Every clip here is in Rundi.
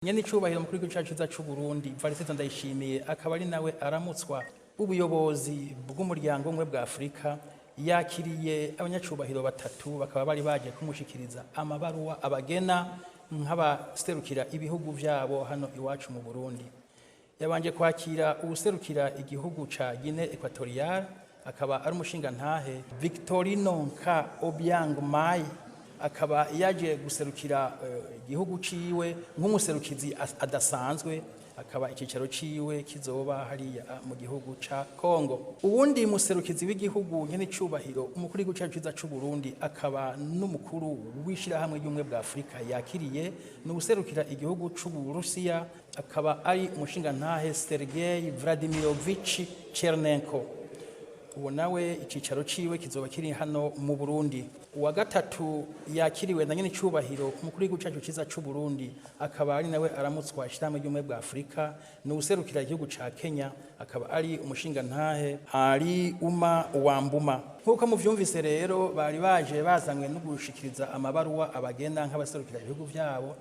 Nyenicubahiro mukuru w'igihugu cacu ciza c'Uburundi Varisito Ndayishimiye, akaba ari nawe aramutswa ubuyobozi bw'umuryango umwe bwa Afurika, yakiriye abanyacubahiro batatu, bakaba bari baje kumushikiriza amabaruwa abagena nk'abaserukira ibihugu vyabo hano iwacu mu Burundi. Yabanje kwakira uwuserukira igihugu ca Guinée Equatoriale, akaba ari umushingantahe Victorino Nka Obiang Mai, akaba yaje guserukira igihugu ciwe nk'umuserukizi adasanzwe, akaba icicaro ciwe kizoba hariya mu gihugu ca Congo. Uwundi muserukizi w'igihugu nyene icubahiro umukuru w'igihugu cacu ciza c'u Burundi akaba n'umukuru w'ishirahamwe ry'ubumwe bwa Afurika yakiriye ni uwuserukira igihugu c'u Burusiya, akaba ari umushingantahe Sergei Vladimirovich Chernenko. Uwo nawe icicaro ciwe kizoba kiri hano mu Burundi. Uwa gatatu yakiriwe na nyene icubahiro umukuru w'igihugu cacu ciza c'u Burundi, akaba ari nawe aramutswa ishirahamwe ry'ubumwe bwa Afurika, ni uwuserukira igihugu ca Kenya, akaba ari umushingantahe Ali Uma Wambuma. Nk'uko muvyumvise rero, bari baje bazanywe no gushikiriza amabaruwa abagenda nk'abaserukira ibihugu vyabo,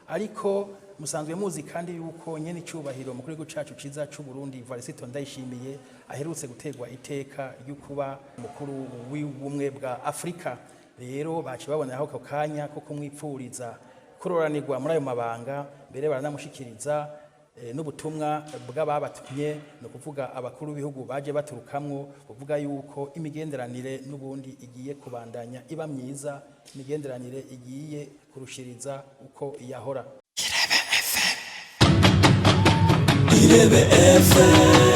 ariko musanzwe muzi kandi yuko nyene icubahiro umukuru w'igihugu cacu ciza c'u Burundi Varisito Ndayishimiye aherutse gutegwa iteka ryo kuba umukuru w'ubumwe bwa Afurika. Rero baci baboneraho ako kanya ko kumwipfuriza kuroranirwa muri ayo mabanga, mbere baranamushikiriza n'ubutumwa bw'ababatumye, ni ukuvuga abakuru b'ibihugu baje baturukamwo, kuvuga yuko imigenderanire n'ubundi igiye kubandanya iba myiza, imigenderanire igiye kurushiriza uko yahora. Irebe FM.